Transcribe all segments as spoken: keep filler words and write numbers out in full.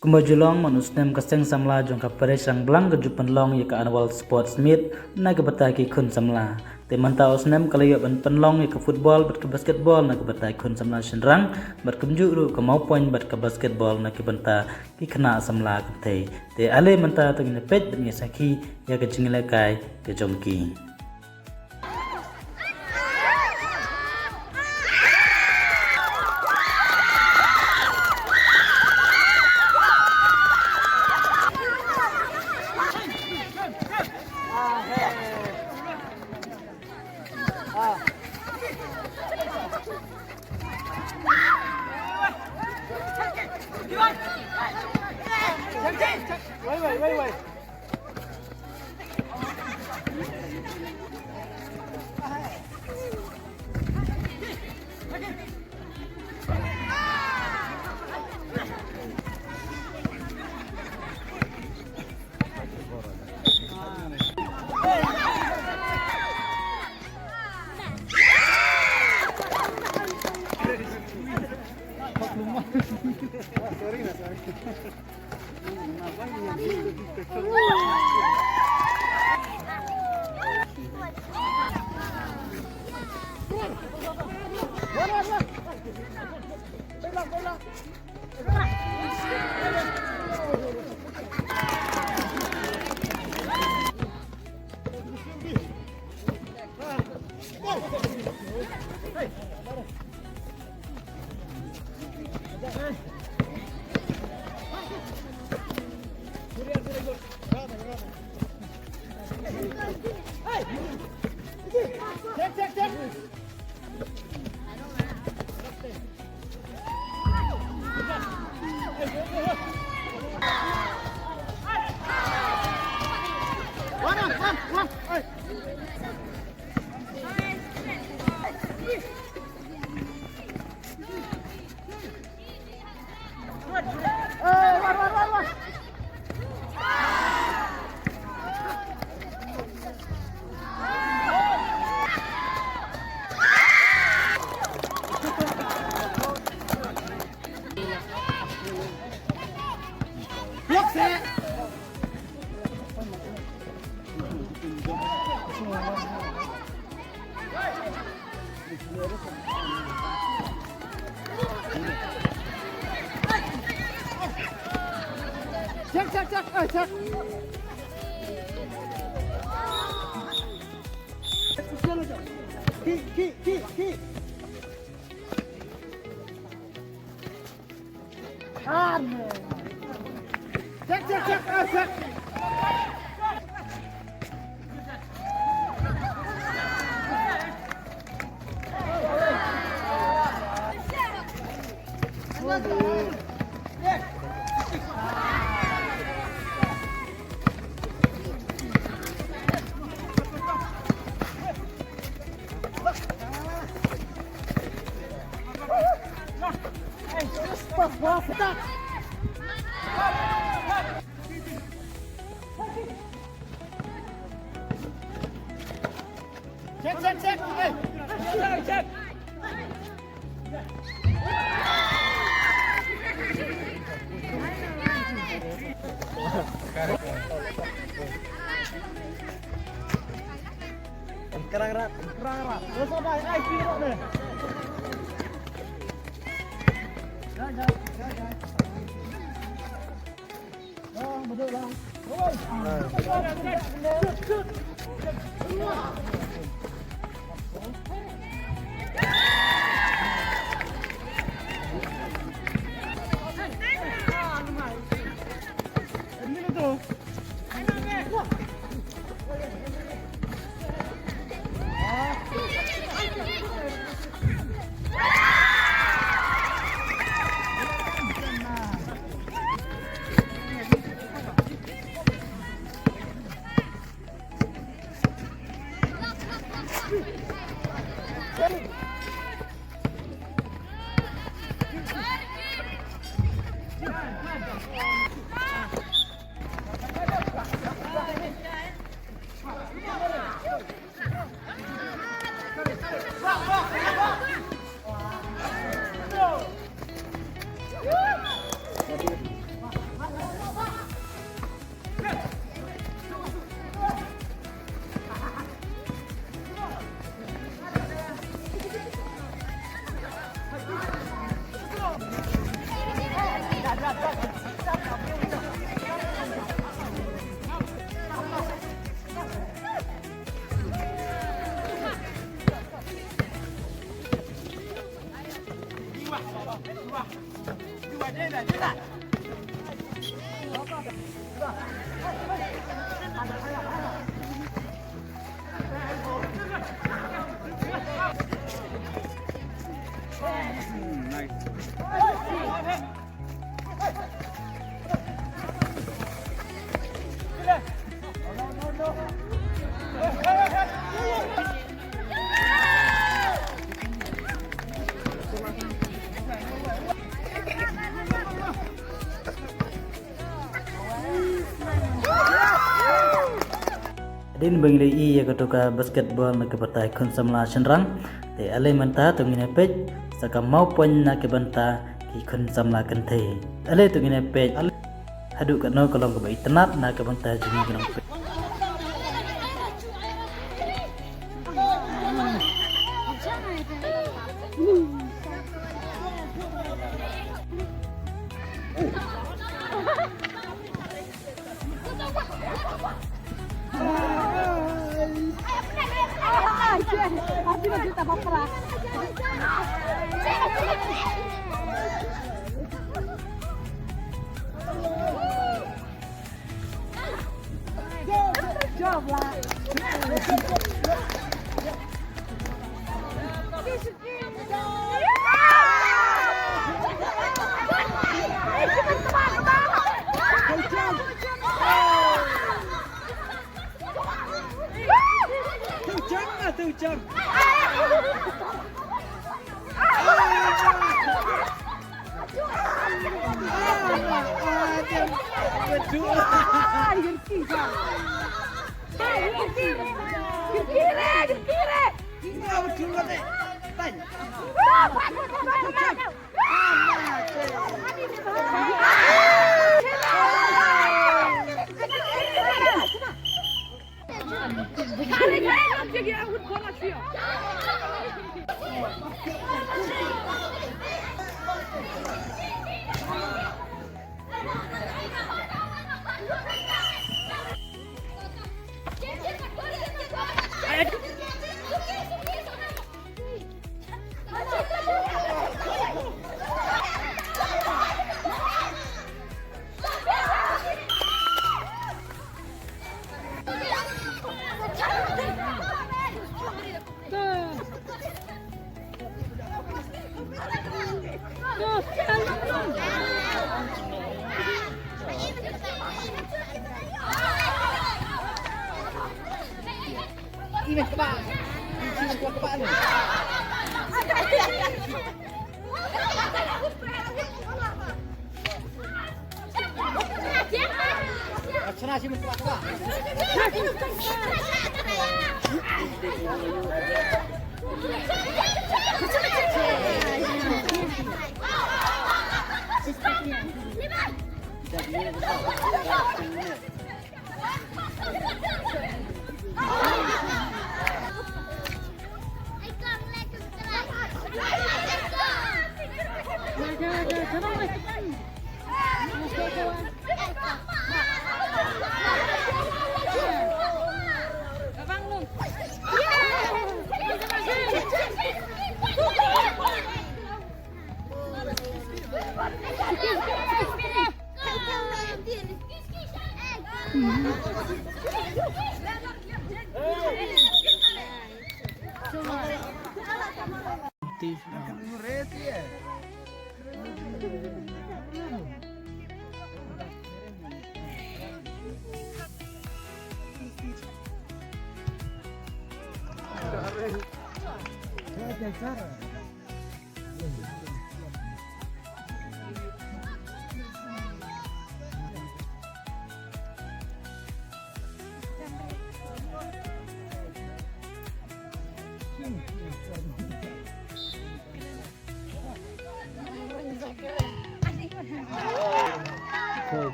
Kumba ju long, man u snem ka seng samla jong ka Parish Rangblang ka ju pynlong ïa ka Annual Sports Meet na ka bynta ki khun samla. Te mynta u snem ka la ïoh ban pynlong ïa ka football bad ka basketball na ka bynta ki khun samla shynrang, bad kumjuh ruh ka mawpoiñ bad ka basketball na ka bynta ki khynnah samla ka pyrthei. Te ale mynta to ngin ïa peit bad ngin ïa sakhi ïa ka jingïalehkai ka jong ki. Check, check, check, check. Kick, kick, kick, kick. Check, check, check. Hey. Check, check. Kerang rat. Kerang rat. Terus apa? Ai, kiri rat deh. Dah, dah, dah, dah. Dah, betul lah. Oi. Shoot, shoot. Ini betul. Hadien ba ngi la ïohi ïa kato ka basketball na ka bynta ki khun samla shynrang, te ale mynta to ngin ïa peit sa ka maw point na ka bynta ki khun samla kynthei. Ale to ngin ïa peit haduh katno ka long kaba itynnad na ka bynta jong ngi ki nongpeit.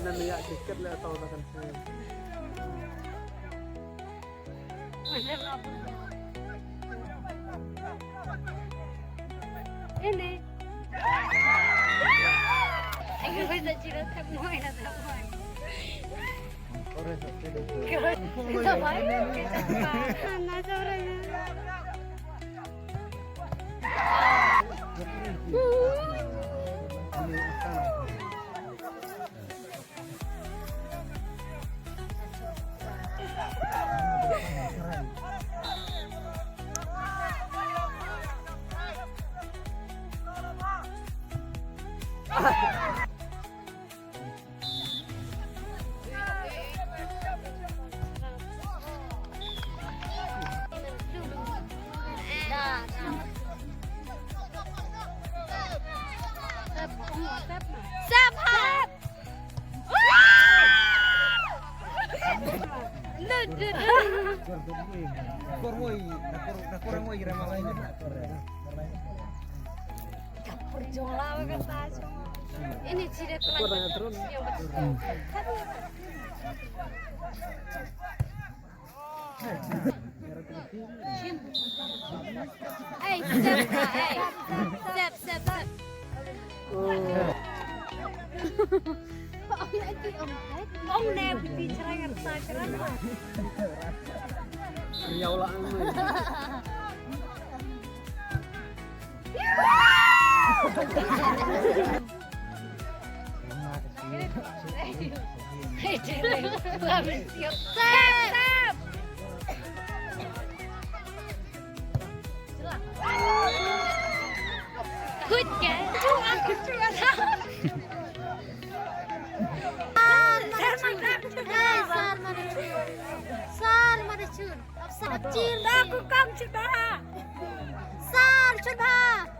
Nan ïa ki ket le tau na kan. Ini. Ayo, kita cerita tak mau, tak mau. Sep, sep. Lut, lut. Kor woi, na kor, na kor woi kira malai ni. Kapur jong la ka ta jong. Ini ciri. Kor na turun. Ei, sep, ei. Sep, sep, sep. Ong ne, pipi cerang, cerang. Riau lah. Good girl. Sar mana chun. Sar mana chun. Sar mana chun. Sar mana chun. Sar mana chun.